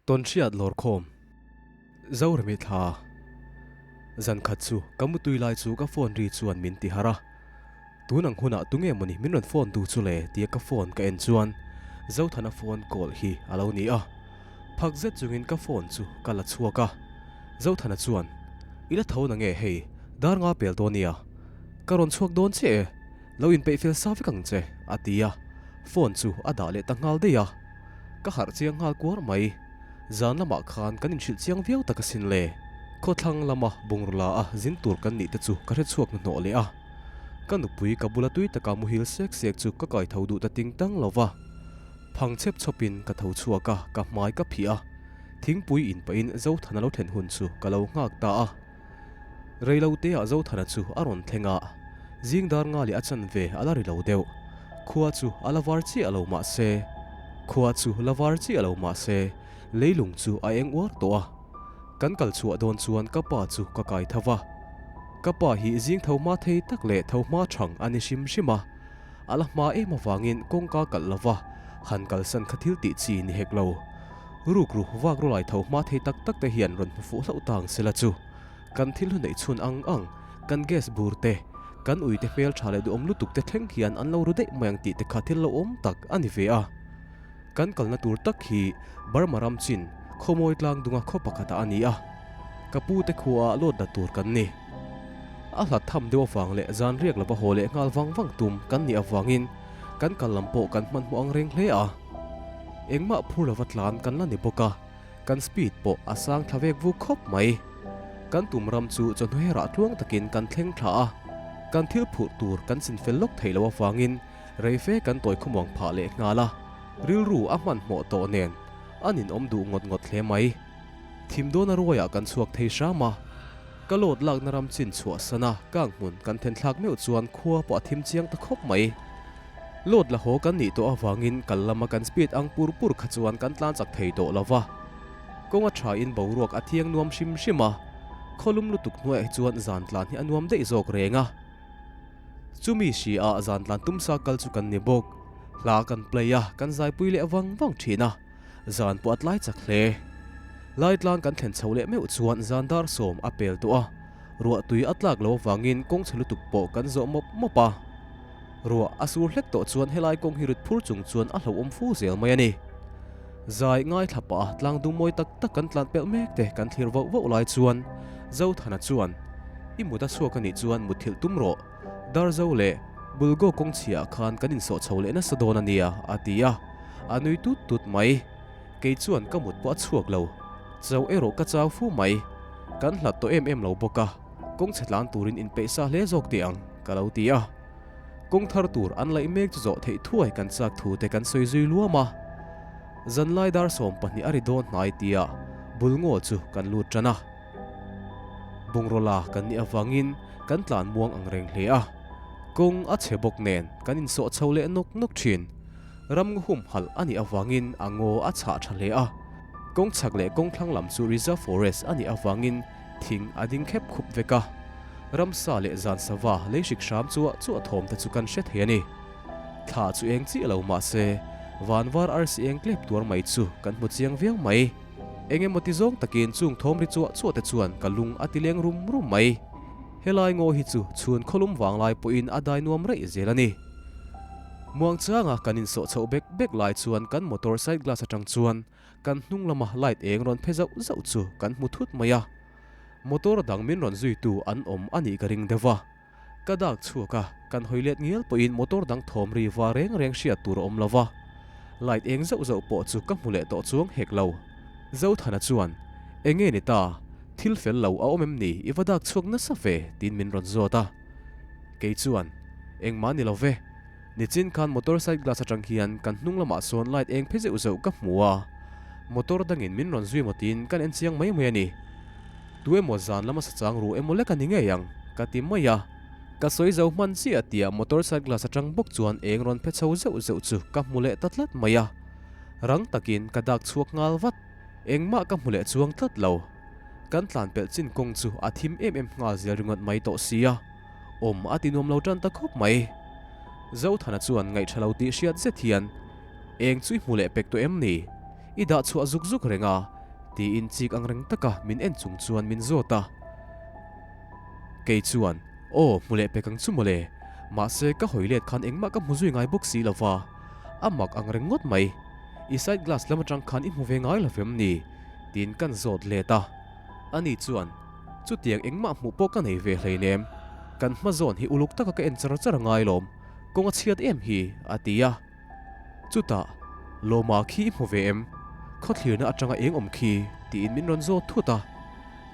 Tawnhriat lawrkhawm Zoremi thla Zan khat chu ka mutui lai chu ka phone ri chuan min ti harh a, tun ang hunah tunge mawni min rawn phone duh chu le tia ka phone ka en chuan Zothana phone call hi a lo ni a, phak zet chungin ka phone chu ka la chhuak a, Zothana chuan I la tho na nge hei dar nga pel dawn nia, ka rawn chhuak dawn che e, lo inpeih fel sa vek ang che a ti a, phone chu a dah leh ta nghal daih a. Ka harh chiang nghal kuar mai. Zan lamah khan kan inhrilh chiang viau tak asin le. Khawthlang lama bungraw la a zin tur kan nih te chu ka hre chhuak hnahnawh leh a. Ka nupui ka bula tui taka muhil sek sek chu ka kai tho duh ta ting tang lo va. Phang chep chawpin ka tho chhuak a, ka hmai ka phih a. Thingpui in pahin Zothana lo thlen hun chu ka lo nghak ta a. Reiloteah Zothana chu a rawn thleng a, zing dar nga leh a chanve a la ri lo deuh. Khua chu a la var chiah lo mah se, khua chu la var chiah lo mah se, leilung chu a eng uar tawh a. Kan kal chhuah dawn chuan ka pa chu ka kai tho va. Ka pa hi zing tho hma thei tak leh tho hma thang a ni hrim hrim a, a la hma em avangin kawngka kalh lo va, han kalsan kha thil tih chi ni hek lo. Rukru vak rawlai tho hma thei tak tak te hian rawn hmu fuh hlauh ta ang sela chu kan thil hlu neih chhun ang ang, kan gas bur te, kan ui te hmel tha leh duhawm lutuk te thleng hian an lo ru daih mai ang tih te kha thil lo awm tak a ni ve a. Kan kalna tur tak hi Burma ram chin Khawmawi tlang dunga khaw pakhatah a ni a, ka pu te khuaah load la tur kan ni. A hlat tham deuh avang leh zan riak lova haw leh nghal vang vang tum kan nih avangin kan kal lam pawh kan hmanhmawh ang reng hle a. Engmah phur lova tlan kan la ni bawk a, kan speed pawh a sang thla vek vuk khawp mai. Kan tum ram chu chawhnu herah tluang takin kan thleng thla a, kan thil phurh tur kan chin fel lawk theih loh avangin rei fe kan tawi khawmuang phah leh nghal a, rilru a hmanhmawh tawh nen a ninawm duh ngawt ngawt hle mai. Thim dawna ruaiah kan chhuak thei hram a, ka load lakna ram chin chhuah sana kang hmun kan then thlak meuh chuan khua pawh a thim chiang ta khawp mai. Load la haw kan nih tawh avangin kal lama kan speed ang pur pur kha chuan kan tlan chak thei tawh lo va. Kawng a thain boruak a thiang nuam hrim hrim a, khawlum lutuk hnuaiah hi chuan zan tlan hi a nuam daih zawk reng a. Chumi hri ah zan tlan tumsa kal chu kan ni bawk. Hla kan play a, kan zaipui leh vang vang thin a. Zan pawh a tlai chak hle. Laitlang kan thlen chho leh meuh chuan zan dar sawm a pel tawh a, ruah tui a tlak lo avangin kawng chhe lutuk pawh kan zawh mawp mawp a. Ruah a sur hlek tawh chuan helai kawng hi rit phur chung chuan a hlauhawm fu zel mai a ni. Zai ngaithla pah a tlang dum mawi tak tak kan tlan pelh mek te kan thlir vauh vauh lai chuan Zothana chuan, I mut a chhuak a nih chuan mutthilh tum rawh. Darzo leh Bulgo kawng chhiah khan kan insawh chho leh nasa dawn a nia, a ti a. A nui tut tut mai. Kei chuan ka mut pawh a chhuak lo. Chau erawh ka chau fu mai. Kan hlat tawh em em lo bawk a, kawng chhe tlan turin inpeih sa hle zawk teh ang, ka lo ti a. Kawng thar tur an laih mek chu zawh theih thuai kan chak thu te kan sawi zui luam a. Zanlai dar 12 a ri dawn hnai tia Bulngaw chu kan lut tan a. Bungraw la kan nih avangin kan tlan muang ang reng hle a. Kawng a chhe bawk nen kan insawh chho leh nawk nawk thin. Ram humhalh a nih avangin a ngaw a chhah tha hle a. Kawng chhak leh kawng thlang lam chu reserve forest a nih avangin thing a ding khep khup vek a. Ramsa leh zan sava lei hrik hram chuah chuah thawm te chu kan hre thei a ni. Thla chu eng chiah lo mah se van var arsi eng tlep tuar mai chu kan hmu chiang viau mai. Eng emaw ti zawng takin chung thawm ri chuah chuah te chuan ka lung a ti leng rum rum mai. Helai ngaw hi chu chhun khawlum vanglai pawhin a dai nuam raih zel a ni. Muangchanga kan insawh chhoh bek bek lai chuan kan motor side glass atang chuan kan hnung lama light eng rawn phe zauh zauh chu kan hmu thut mai a. Motor dang min rawn zuitu an awm a nih ka ring deuh a. Ka dak chhuak a, kan hawi let ngial pawhin motor dang thawm ri va reng reng hriat tur a awm lo va. Light eng zauh zauh pawh chu ka hmu leh tawh chuang hek lo. Zothana chuan, Enge ni ta? Thil fel lo a awm em ni? I va dak chhuak nasa ve? tiin min rawn zawt a. Kei chuan, Engmah ni lo ve. Nichin khan motor side glass atang hian kan hnung lamah sawn light eng phe zeuh zeuh ka hmu a. Motor dangin min rawn zui maw tiin kan en chiang mai mai a ni. Tu emaw zan lama sa chang ru emaw lek a ni ngei ang, ka ti mai a. Ka sawi zo hman chiah tia motor side glass atang bawk chuan eng rawn phe chho zeuh zeuh chu ka hmu leh ta tlat mai a. Rang takin ka dak chhuak nghal vat. Engmah ka hmu leh chuang tlat lo. Kan tlan pelh chin kawng chu a thim em em nghal zel ringawt mai tawh sia. Awm a ti nuam lo tan ta khawp mai. Zothana chuan ngaihṭha lo tih hriat zet hian, Eng chu i hmu leh pek tawh em ni? I dah chhuah zuk zuk reng a. Tiin chik ang reng taka min en chung chuan min zawt a. Kei chuan, Aw, hmu leh pek ang chu mawle. Mahse, ka hawi let khan engmah ka hmu zui ngai bawk si lo va. A mak ang reng ngawt mai. I side glass lam atang khan i hmu ve ngai lo vem ni? Tiin kan zawt let a. Ani chuan, Chutiang engmah hmuh pawh ka nei ve hleinem. Kan hma zawn hi uluk taka ka en char char a ngai lawm. Kawng a chhiat em hi, a ti a. Chutah, Lawma khi i hmu ve em? Khawthlirna atanga eng awm khi? tiin min rawn zawt thut a.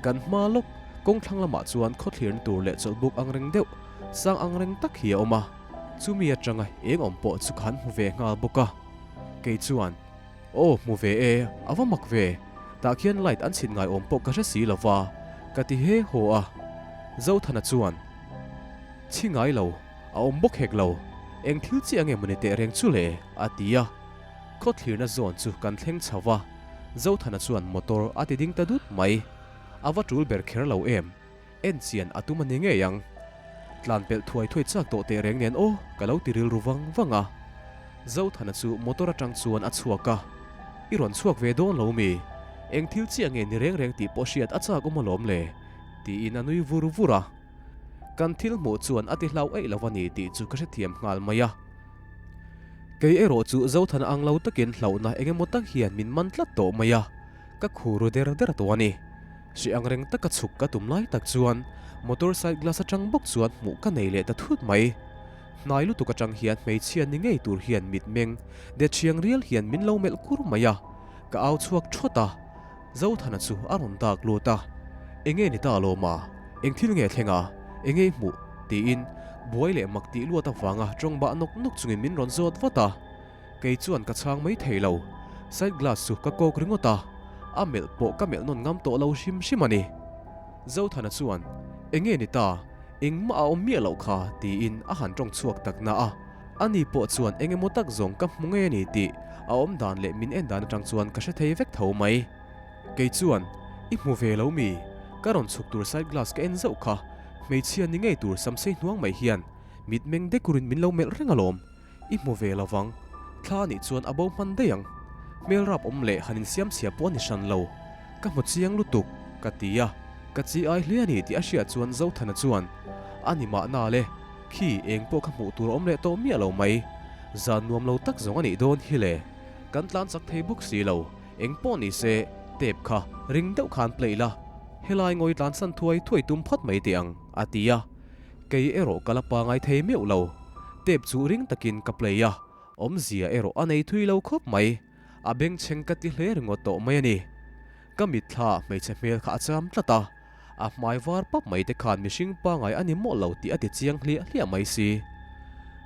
Kan hma lawk, kawng thlang lamah chuan khawthlirna tur leh chawlhbuk ang reng deuh, sang ang reng tak hi a awm a. Chumi atanga eng awm pawh chu ka han hmu ve nghal bawk a. Kei chuan, Aw, hmu ve e, a va mak ve. Tah khian light an chhit ngai awm pawh ka hre si lo va, ka ti he haw a. Zothana chuan, Chhi ngai lo. A awm bawk hek lo. Eng thil chiah nge mawni teh reng chu le? a ti a. Khawthlirna zawn chu kan thleng chho va, Zothana chuan motor a ti ding ta dut mai. A va tul ber kher lo em? En chian a tum a ni ngei ang. Tlan pelh thuai thuai chak tawh teh reng nen aw, ka lo ti rilru vang vang a. Zothana chu motor atang chuan a chhuak a. I rawn chhuak ve dawn lo mi? Eng thil chiah nge ni reng reng tih pawh hriat a chak awm alawm le? tiin a nui vur vur a. Kan thil hmuh chuan a ti hlau eih lo a ni tih chu ka hrethiam nghal mai a. Kei erawh chu Zothana ang lo takin hlauhna eng emaw tak hian min man tlat tawh mai a, ka khu ru der der tawh a ni. Hri ang reng taka chhuk ka tum lai tak chuan motor side glass atang bawk chuan hmuh ka nei leh ta thut mai. Hnai lutuk atang hian hmeichhia ni ngei tur hian mitmeng de thiang rial hian min lo melh kur mai a, ka au chhuak thawt a. Zothana chu a rawn dak lut a, Enge ni ta alawm a? Eng thil nge thleng a? Enge i hmuh? tiin buai leh mak tih luat avanga tawng bah nawk nawk chungin min rawn zawt vat a. Kei chuan ka chhang mai thei lo. Side glass chu ka kawk ringawt a, a melh pawh ka melh nawn ngam tawh lo hrim hrim a ni. Zothana chuan, Enge ni ta? Engmah a awm miah loh kha, tiin a han tawng chhuak tak na a. Ani pawh chuan eng emaw tak zawng ka hmu ngei a ni tih a awm dan leh min en dan atang chuan ka hre thei vek tho mai. Kei chuan, I hmu ve lo mi? Ka rawn chhuk tur side glass ka en zauh kha, hmeichhia ni ngei tur samsei hnuang mai hian mitmeng dekurin min lo melh reng alawm. I hmu ve lo vang. Thla anih chuan a bo hman daih ang. Hmel rap awm leh han insiam chhia pawh a ni hran lo. Ka hmu chiang lutuk, ka ti a. Ka chi ai hle a ni tih a hriat chuan Zothana chuan, A ni mahna le. Khi eng pawh ka hmuh tur a awm leh tawh miah lo mai. Zan nuam lo tak zawng a nih dawn hi le. Kan tlan chak thei bawk si lo. Eng pawh ni se, tape kha ring deuh khan play la. Helai ngawi tlan san thuai thuai tum phawt mai teh ang, a ti a. Kei erawh ka la pangai thei meuh lo. Tape chu ring takin ka play a, awmzia erawh a nei thui lo khawp mai. A bengchheng ka ti hle ringawt tawh mai a ni. Ka mitthla hmeichhe hmel kha a cham tlat a, a hmai var pap mai te khan mihring pangai a ni mawlh lo tih a ti chiang hliah hliah mai si.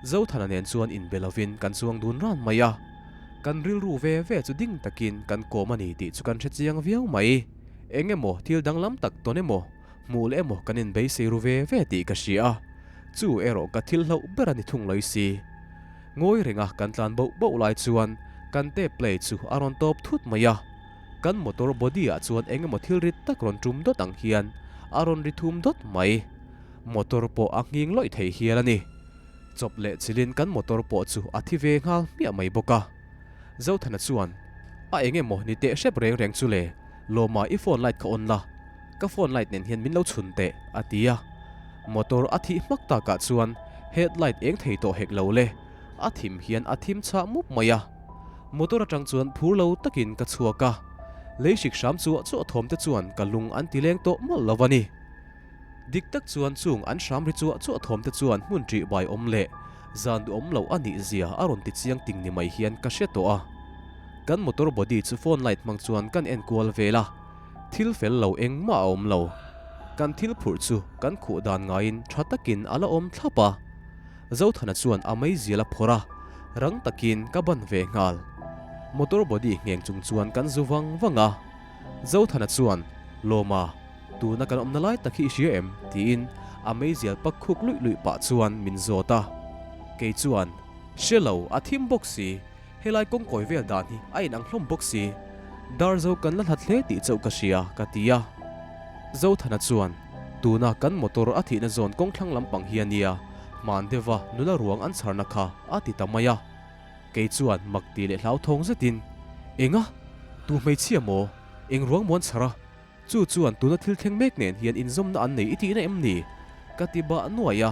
Zothana nen chuan inbe lovin kan chuang dun ran mai a, kan rilru ve ve chu ding takin kan kawm a ni tih chu kan hre chiang viau mai. Eng emaw thil danglam tak tawn emaw Hmuh leh emaw kan inbeisei ru ve ve tih ka hria a, chu erawh ka thil hlauh ber a ni thung lawi si. Ngawi renga kan tlan boh boh lai chuan kan tape play chu a rawn tawp thut mai a, kan motor body ah chuan eng emaw thil rit tak rawn tum dawt ang hian a rawn ri thum dawt mai. Motor pawh a nghing lawih thei hial a ni. Chawp leh chilin kan motor pawh chu a thi ve nghal hmiah mai bawk a. Zothana chuan, A eng emaw ni teh hrep reng reng chu le, Lawma i phone light kha on la, ka phone light nen hian min lo chhun teh, a ti a. Motor a thih hmak takah chuan head light eng thei tawh hek lo le, a thim hian a thim chhah mup mai a. Motor atang chuan phur lo takin ka chhuak a, lei hrik hram chuah chuah thawm te chuan ka lung an ti leng tawh mawlh lo a ni. Dik tak chuan chung an hram ri chuah chuah thawm te chuan hmun ṭih bai awm leh zan duhawm loh a nih zia a rawn ti chiang ting ni mai hian ka hre tawh a. Kan motor body chu phone light hmang chuan kan en kual vel a, thil fel lo engmah a awm lo. Kan thil phurh chu kan khuh dan ngaiin tha takin a la awm thlap a. Zothana chuan a meizial a phawrh a, rang takin ka ban ve nghal. Motor body ngheng chung chuan kan zu vang vang a. Zothana chuan, Lawma, Tuna kan awmna lai tak hi i hria em? tiin a meizial pak khuk luih luih pah chuan min zawt a. Kei chuan, Hre lo, a thim bawk si. Helai kawngkawi vel dan hi a inang hlawm bawk si. Darzo kan la hlat hle tih chauh ka hria, ka ti a. Zothana chuan, Tuna kan motor a thihna zawn kawngthlang lampang hi a nia, hman deuha nula ruang an chharna kha a ti ta mai a. Kei chuan mak ti leh hlauthawng zetin, Enga? Tu hmeichhia maw? Eng ruang maw an chhar a? Chu chuan tuna thil thleng mek nen hian inzawmna an nei i tihna em ni? Ka ti bah nuai a.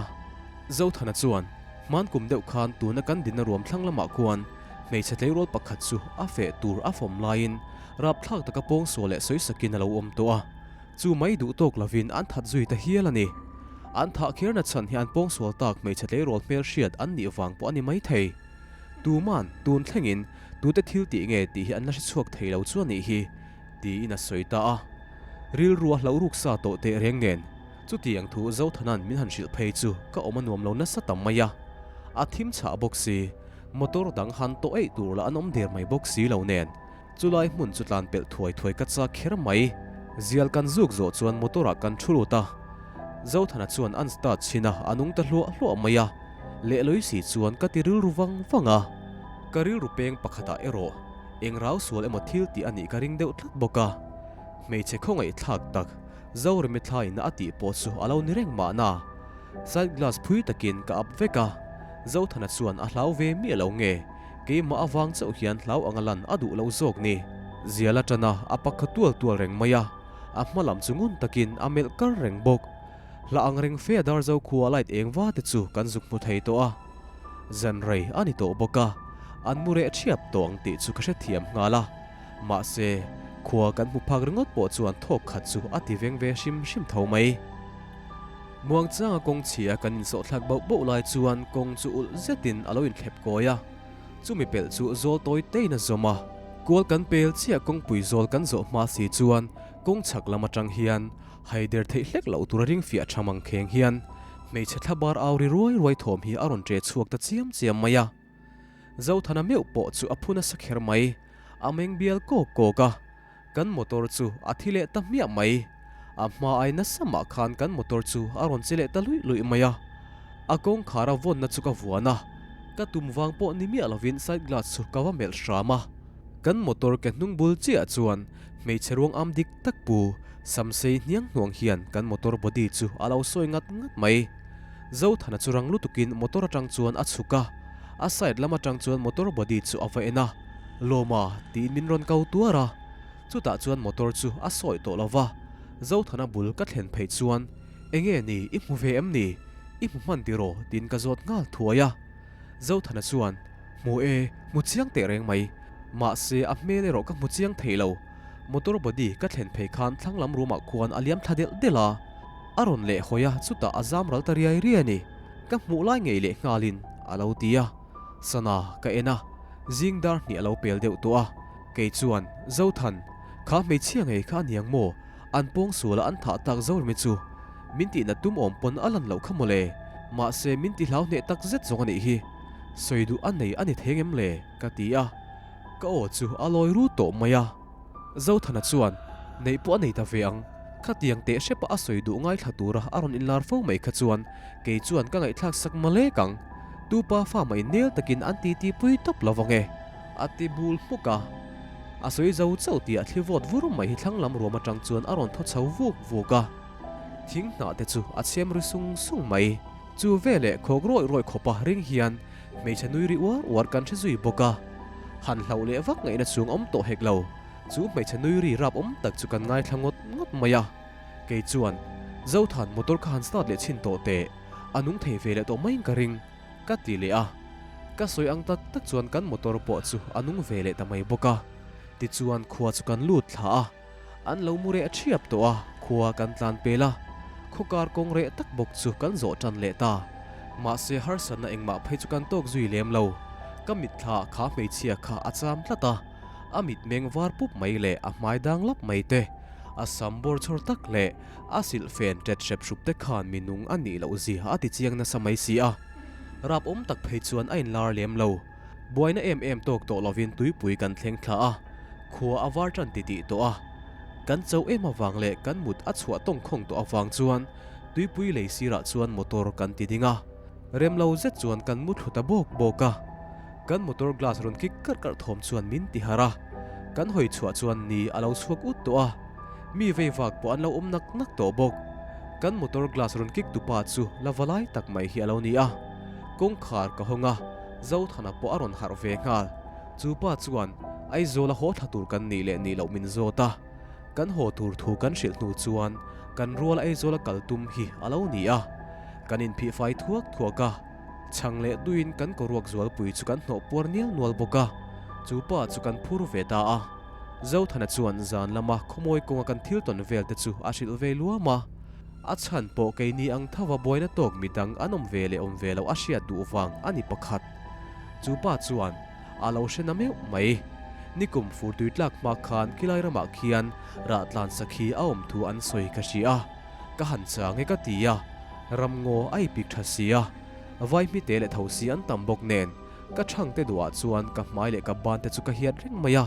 Zothana chuan, Hman kum deuh khan tuna kan dinna ruam thlang lamah khuan hmeichhe tleirawl pakhat chu a feh tur a fawm laiin rapthlak taka pawngsual leh sawi sakin a lo awm tawh a. Chu mai duh tawk lovin an that zui ta hial a ni. An thah kherna chhan hi an pawngsual tak hmeichhe tleirawl hmelhriat an nih vang pawh a ni maithei. Tuman tun thlengin tute thil tih nge tih hi an la hre chhuak thei lo chu a nih hi, tiin a sawi ta a. Rilru a hlauh ruk sa tawh teh reng nen, chutiang thu Zothanan min han hrilh phei chu ka awm a nuam lo nasa ta mai a. A thim chhah bawk si, motor dang han tawh eih tur lah an awm der mai bawk si lo nen, chulai hmun chu tlan pelh thuai thuai ka chak kher mai. Zial kan zuk zawh chuan motor ah kan thu lut a, Zothana chuan an start chhin a, a nung ta hluah hluah mai a. Lehlawi si chuan ka ti rilru vang vang a. Ka rilru peng pakhatah erawh eng rau sual emaw thil tih a nih ka ring deuh tlat bawk a. Hmeichhe khawngaihthlak tak Zoremi thlaina a tih pawh chu a lo ni reng mahna. Side glass phui takin ka up vek a, Zothana chuan a hlau ve miah lo nge keimah avang chauh hian hlau anga lan a duh lo zawk ni. Zial atana a pakha tual tual reng mai a, a hma lam chu ngun takin a melh kar reng bawk. Hla ang reng fe a Darzo khua light eng va te chu kan zuk hmu thei tawh a, zan rei a ni tawh bawk a, an mu reh thiap tawh ang tih chu ka hrethiam nghal a, mahse, khua kan hmu phak ringawt pawh chuan thawk khat chu a ti veng ve hrim hrim tho mai. Muangchanga kawng chhia kan insawhthlak bauh bauh lai chuan kawng chu ulh zetin a lo inthlep kawi a, chumi pelh chu zawl tawi tein a zawm a, kual kan pel chiah kawngpui zawl kan zawh hma si chuan kawng chhak lam atang hian Haider theih hlek loh tura ring fiah tha mang kheng hian hmeichhe thlabar au ri ruai ruai thawm hi a rawn ṭe chhuak ta chiam chiam mai a. Zothana meuh pawh chu a phu nasa kher mai, a meng bial kawk kawk a, kan motor chu a thi leh ta hmiah mai. A hma ai nasa mah khan kan motor chu a rawn che leh ta luih luih mai a. A kawngkhar a vawnna chu ka vuan a, ka tum vang pawh ni miah lovin side glass chu ka va melh hram a. Kan motor ke hnung bul chiah chuan Hmeichhe ruang am dik tak pu Samsei hniang hnuang hian kan motor body chu a lo sawi ngat ngat mai. Zothana chu rang lutukin motor atang chuan a chhuk a, a side lam atang chuan motor body chu a va en a, Lawma tiin min rawn kau tuar a. Chutah chuan motor chu a sawi tawh lo va, Zothana bul ka thlen phei chuan, Enge ni, i hmu ve em ni? I hmu hman tiraw? tiin ka zawt nghal thuai a. Zothana chuan, Hmu e, hmu chiang teh reng mai. Mahse, a hmel erawh ka hmu chiang thei lo. Motor body ka thlen phei khan thlang lam room ah khuan a liam thla delh delh a. A rawn leh hawi a, chutah a zam ral ta riai riai a ni. Ka hmuh lai ngei leh nghalin a lo ti a. Sana ka en a, zing dar hnih a lo pel deuh tawh a. Kei chuan, Zothan, kha hmeichhia ngei kha a niang maw? An pawngsual a an thah tak Zoremi chu min tihna tum awm pawn a lan loh kha mawle. Mahse, min ti hlau hneh tak zet zawng a nih hi. Sawi duh a nei a ni theng em le? ka ti a, ka aw chu a lawi ru tawh mai a. Zothana chuan, Neih pawh a nei ta ve ang, khatiang teh hrepa a sawi duh ngaithla tura a rawn inlar fo mai kha chuan kei chuan ka ngaihthlak sak malek ang, tu pa fa mah in nel takin an titi pui tawp lo vang e, a ti bul hmuk a. A sawi zo chauh tih a thli vawt vur mai hi thlang lam ruam atang chuan a rawn thaw chho vuk vuk a, thing hnah te chu a chhem ri sung sung mai. Chu veleh khawk rawih rawih khawpa ring hian hmeichhe nui ri uar uar kan hre zui bawk a. Han hlauh leh vak ngaihna chung awm tawh hek lo. Chu hmeichhe nui ri rap awm tak chu kan ngaithla ngawt ngawt mai a. Kei chuan, Zothan motor kha han start leh chhin tawh teh, a nung thei ve leh tawh maiin ka ring, ka ti leh a. Ka sawi ang tak tak chuan kan motor pawh chu a nung ve leh ta mai bawk a. Tichuan khua chu kan lut thla a. An lo mu reh thiap tawh a, khua kan tlan pel a, khawkar kawng reh tak bawk chu kan zawh tan leh ta. Mahse harsatna engmah phei chu kan tawk zui lem lo. Ka mitthla kha hmeichhia kha a cham tlat a, a mitmeng var pup mai leh a hmai dang lap mai te, a sam bawr chhawr tak leh a silhfen tet hrep hrup te khan mi nung a nih loh zia a ti chiang nasa mai si a. Rap awm tak phei chuan a inlar lem lo. Buaina em em tawk tawh lovin tuipui kan thleng thla a, khua a var tan titih tawh a. Kan cho em avang leh kan mut a chhuah tawng khawng tawh avang chuan tuipui lei sirah chuan motor kan ti ding a. Rem lo zet chuan kan mu thlu ta bawk bawk a. Kan motor glass rawn kik karh karh thawm chuan min ti harh a. Kan hawi chhuah chuan ni a lo chhuak ut tawh a. Mi vei vak pawh an lo awm nak nak tawh bawk. Kan motor glass rawn kik tupa chu la va lai tak mai hi a lo ni a. Kawngkhar ka hawng a, Zothana pawh a rawn harh ve nghal. Chu pa chuan Aizawla haw thla tur kan nih leh nih loh min zawt a. Kan haw tur thu kan hrilh hnu chuan kan rual Aizawl a kal tum hi a lo ni a. Kan inphih fai thuak thuak a, chhang leh duiin kan kawruak zualpui chu kan hnawh puar nial nual bawk a, chu pa chu kan phur ve ta a. Zothana chuan zan lama khawmawi kawnga kan thil tawn vel te chu a hrilh ve luam a. A chhan pawh keini ang thova buaina tawk midang an awm ve leh awm ve loh a hriat duh vang a ni pakhat. Chu pa chuan a lo hre na meuh mai. Nikum fur tui tlak hma khan khilai ramah khian rah tlan sakhi a awm thu an sawi ka hria a, ka han chang e ka ti a, ramngaw a ipik tha si a, vaihmite leh thosi an tam bawk nen ka chhangte duhah chuan ka hmai leh ka ban te chu ka hiat reng mai a.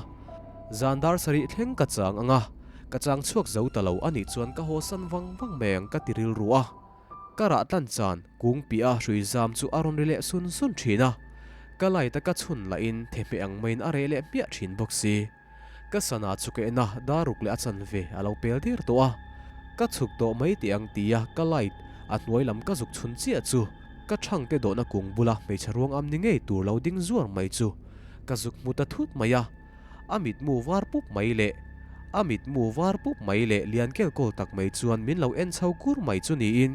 Zan dar sarih thleng ka chang ang a, ka chang chhuak zo ta lo a nih chuan ka haw san vang vang mai ang ka ti rilru a. Ka rah tlan chan kung piah a hrui zam chu a rawn ri leh sun sun thin a, ka light a ka chhun lahin thehmeh ang maiin a reh leh hmiah thin bawk si. Ka sana chu ka en a, daruk leh a chanve a lo pel der tawh a. Ka chhuk tawh mai teh ang tia ka light a hnuai lam ka zuk chhun chiah chu ka chhangte dawhna kung bula hmeichhe ruang am ni ngei tur lo ding zuar mai chu ka zuk hmu ta thut mai a. A mitmu var pup mai leh a mitmu var pup mai leh lian kel kawl tak mai chuan min lo en chho kur mai chu niin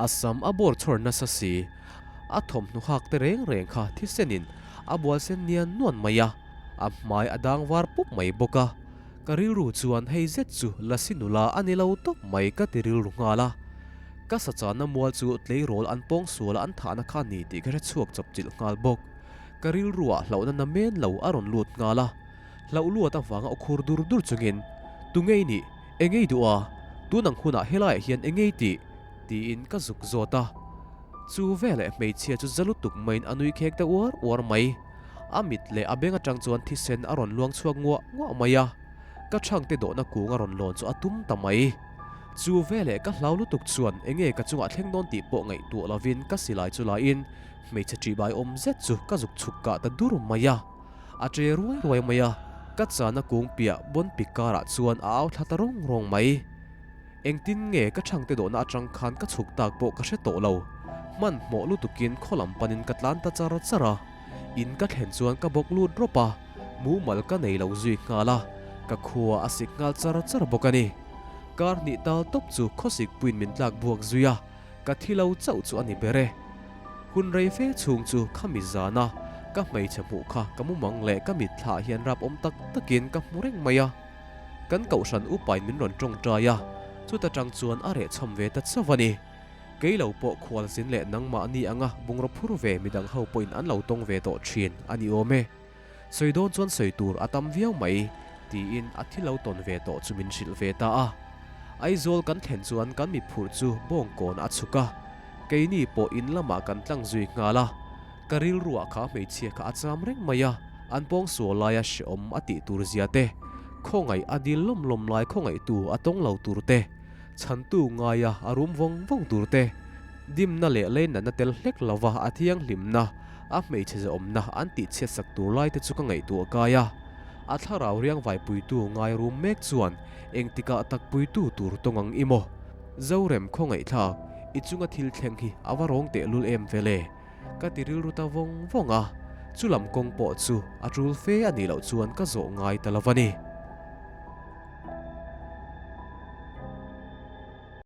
a sam a bawr chhawr nasa si. A thawmhnaw hak te reng reng kha thisenin a bual sen nian nuan mai a, a hmai a dang var pup mai bawk a. Ka rilru chuan hei zet chu Lasi nula a ni lo tawp mai ka ti rilru nghal a. Ka sachana mual chu tleirawl an pawng suala an thahna kha a ni tih ka hre chhuak chawp chilh nghal bawk. Ka rilruah hlauhna na men lo a rawn lut nghal a, hlauh luat avanga aw khur dur dur chungin, Tu ngei nih? Eng ei duh a? Tun ang hunah helaiah hian eng ei tih? Tiin ka zuk zawt a. Chu veleh hmeichhia chu za lutuk maiin a nui khek ta uar uar mai. A mit leh a beng atang chuan thisen a rawn luang chhuak nguah nguah mai a, ka chhangte dawhna kung a rawn lawn chu a tum ta mai. Chu veleh ka hlau lutuk chuan enge ka chungah thleng dawn tih pawh ngaihtuah lovin ka silai chu lain Hmeichhe ṭihbai awm zet chu ka zuk chhuk kah ta dur mai a, a ṭe ruai ruai mai a, ka chana kung piah bawn pik karah chuan a au thla ta rawng rawng mai. Engtin nge ka chhangte dawhna aṭang khan ka chhuk tak pawh ka hre tawh lo. Hmanhmawh lutukin khaw lam panin ka tlan ta char char a, in ka thlen chuan ka bawk lut rawp a, mumal ka nei lo zui nghal a, ka khua a sik nghal char char bawk a ni. Kar hnih tal tawp chu khawsik puiin min tlak buak zui a, Ka thi lo chauh chu a ni ber e. Hun rei fe chhung chu khami zana ka hmeichhe hmuh kha ka mumang leh ka mitthla ah hian rap awm tak takin ka hmu reng mai a. Kan kohhran upain min rawn tawngtai a, chuta tang chuan a reh chhawm ve ta chauh a ni. Kei lo pawh khualzin leh nangmahni anga bungraw phur ve midang ho pawhin an lo tawng ve tawh thin a ni awm e. Sawi dawn chuan sawi tur a tam viau mai, tiin a thi lo tawn ve tawh chu min hrilh ve ta a. Aizawl kan thlen chuan kan mi phurh chu bawngkawn a chhuk a, keini pawh in lamah kan tlang zui nghal a. Ka rilruah kha hmeichhia kha a cham reng mai a, an pawngsual laia hrehawm a tih tur zia te, khawngaih a dil lawm lawm lai khawngaihtu a tawng lo tur te, chhantu ngaia a rum vawng vawng tur te, dimna leh leinatna tel hlek lova a thianghlimna, A hmeichhe zahawmna an tihchhiat sak tur lai te chu ka ngaihtuah kai a, a thlarau riang vaipuitu ngai rum mek chuan engtikah tak puitu tur tawng ang i maw? Zorem khawngaihthlak, i chunga thil thleng hi a va rawng tehlul em vele? Ka ti rilru ta vawng vawng a, chulam kawng pawh chu a tul fe a nih loh chuan ka zawh ngai ta lo a ni.